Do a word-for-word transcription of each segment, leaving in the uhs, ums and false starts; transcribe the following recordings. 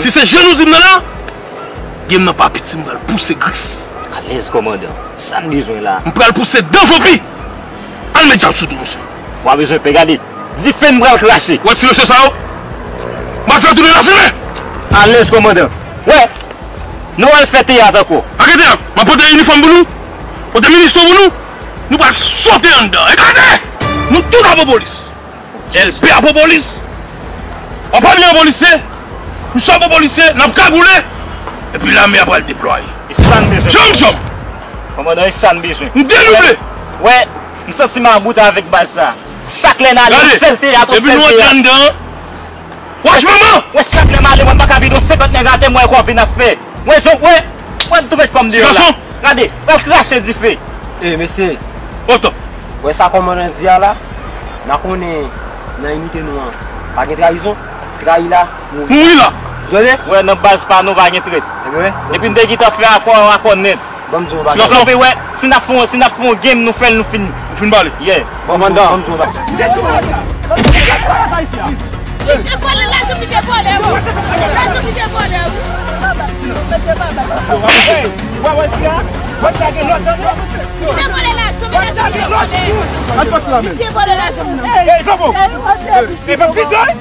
Si se jan nou di m nan la, game nan pa piti, m pral pouse grif. Alèz kòmandan, sa n bezwen la. M pral pouse dan vanpi. Al met djab sou do misye. W a bezwen pè, gade. Dife n pral krache. W a ti mesye sa yo? M ap fè tounen lafimen. Alèz kòmandan. Wè. Nou al fè teyat ankò. Pa gen teyat. M ap pote inifòm pou nou. Pote minisyon pou nou. Nou pral sote anndan. Ekate! Nou tout ap an polis. L P a pran polis. W ap bliye polis se. Misye a pran polis se. N ap kagoule. Epi lame a pral deplwaye. E sa n bezwen. Djanm djanm. Kòmandan, e sa n bezwen. M dedouble. Wè, m santi m a bout avèk baz sa. Chak lè n ale, yon sèl teyat, yon sèl teyat. Epi nou antre anndan. Wach manman! Wè, chak lè m ale, mwen pa ka vide yon senkant nèg atè, mwen kò vin ap fè. Wè, jan, wè, wè, m tou met kòm deyò la. Gason! Gade, pral krache dife. E, mesye. Otan. Wè sa kòmandan di a la, n a konnen nan inite nou an, pa gen trayizon, trayi la, mouri. Mouri la. Tande? Wè, nan baz pa nou pa gen trèt. Epi wè. Epi n te gentan fè akò, akò nèt. Ban m di w yon bagay. Ti gason. Wè, si n ap fè yon, si n ap fè yon game, nou fè l, nou fini. Nou fin pale. Yeah. Ban m di w, ban m di w yon bagay. Li te vòlè lajan, li te vòlè, wi. Lajan, li te vòlè, wi. Mesye, pa bay. Hey, w wè, w wè, si a, w wè, si a gen lòt, lòt, lòt. Li te vòlè lajan, mesye, li te vòlè. Al pase la men. Li te vòlè lajan. Hey, Flambo. Hey, pa fize, wi.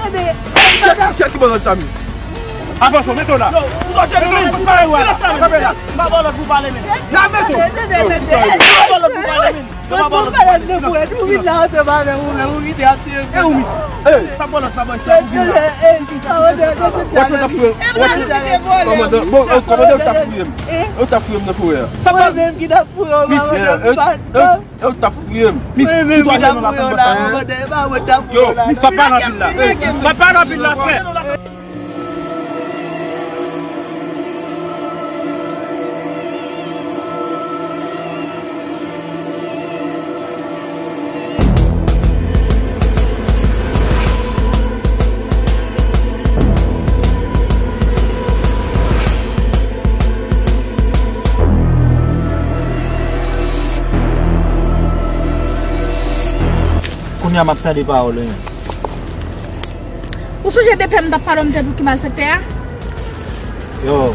Kè, kè, kè ki ban lòd sa, men? Avanse, mete w la. Mete w la. M pa ba w lòd pou pale, men. La, mete w. M pa ba w lòd pou pale, men. M pa ba w lòd pou pale, men. Ou vin la, ou te pale, ou, ou vin ap tiye. E ou, mis? Sa ba w lòd, sa ba w lòd, sa ba w lòd. Wè, sa w t ap fouye. Wè, kòmandan, bon, kòmandan, ou t ap fouye m. Ou t ap fouye m nan forè a. Sa ba w lòd. Mwen menm ki t ap fouye w, pa mwen, pa. E ou t ap fouye m. Mis, mwen menm ki t ap fouye w la, mwen mande, e pa mwen t ap fouye w la. Yo, pa pale anpil la. Pa pale anpil la, frè. Kounye a m ap tande pawòl ou, wi. Ou sonje depi m t ap pale w, m te di w ki malfektè a? Yo,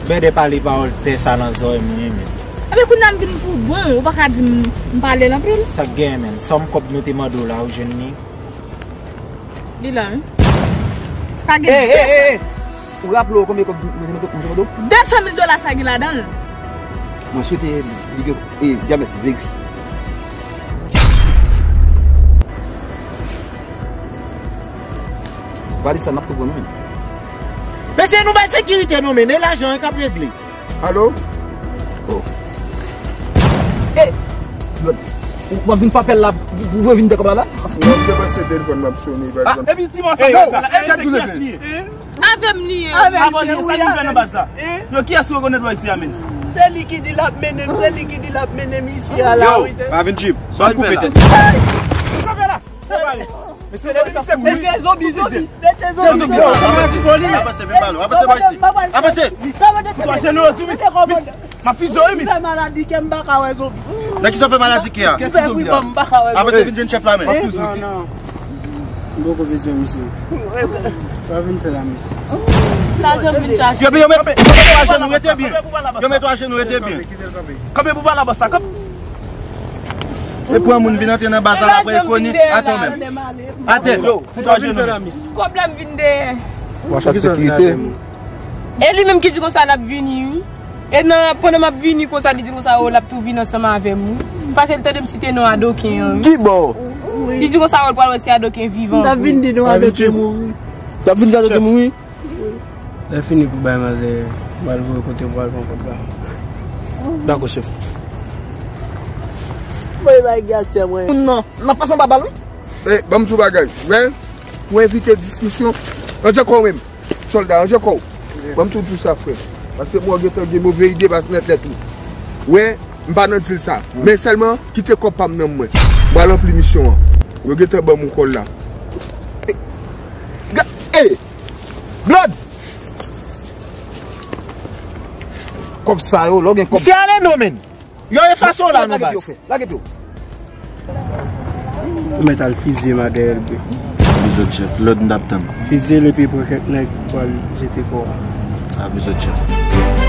Bèdè pale pawòl pè sa nan zòrèy mwen, wi, men. Ebyen, kounye a m vin pou bon, ou pa ka di m, m pale l anpil. Sa k genyen, men? Sòm kòb nou te mande w la, ou jwenn li? Li la, wi. Sa gen. Ey, ey, ey, ey! Ou raple w konbyen kòb mwen te mande w? De san mil dola sa gen ladan l. Mwen swete li gen, e, James, verifye. Valè sa n ap tou pran nou menm. Mesye, nou bay sekirite nou menm, e lajan an k ap regle. Alo? Oh. E, lòt, ou, w ap vin fè apèl la pou, pou vin de kòb la la? Non, m te panse telefòn m ap sonnen, pa egzanp. Epi ti mò sa, e, e, e, se kiyès li ye? Avè m li ye. Avè m li ye, wi, sa nou fè nan baz la? Yo, kiyès ou rekonèt wè isi a, men? Se li ki di l ap mennen m, se li ki di l ap mennen m isi a la, wi. Yo, pa vin jip. Sa w koupe tèt. Sa fè la? Mesye, depi se kouri. Mesye, zonbi, zonbi. Mesye, zonbi. Avanse, vin pale. Avanse pa isi. Avanse. Ou ajenou yo tou, mis. M ap fize w, wi, mis. Fè maladi kè m pa ka wè zonbi. Nan kisa w fè maladi kè a? Fè pri ban m pa ka wè zonbi. Avanse, vin jwenn chèf la, men. Non, non. M poko bezwen misye. Pa vin fè la, mesye. Lajan vin chache. Yo, yo met, yo met w ajenou, rete byen. Yo met w ajenou, rete byen. Kanpe pou pale a bòs la, kanpe. E pran moun vin antre nan baz la, apre e koni atò menm. Atè. Yo, fouti ajenou. Kòb la m vin dèyè. Wach ak sekirite. E li menm ki di konsa l ap vini, wi. E nan, pandan m ap vini konsa, li di konsa, o, l ap tou vin ansanm avè m, wi. Paske l tande m site non Adoken an, wi. Ki bò? Li di konsa, o, l pral wè si Adoken vivan. M t ap vin di non Adoken mouri. T ap vin di Adoken mouri? Lè fini pou bay manzè, m al voye kote pou al pran kòb la. Dakò, chèf. Voye bay gatyè mwen. Non, n ap pase anba bal, wi. E, ban m di w bagay. Wè, pou evite diskisyon, ranje kò w menm. Sòlda, ranje kò w. Ban m tou di w sa, frè. Paske mwen gentan gen move ide, paske nan tèt ou. Wè, m pa nan dil sa. Men sèlman, kite kòb pa m nan mwen. Mwen al ranpli misyon an. Yo gentan ban m yon kòl la. E, ga-, e! Blòd! Kòb sa yo, lè w gen kòb. Misye ale non, men. Yo efase w la nan baz. Lage pye w. Ou mèt al fizye m a dèyè L B. Zòt chèf, lòd n t ap tann. Fizil epi pran kèk nèg pral jete kò a. Avè zòt chèf.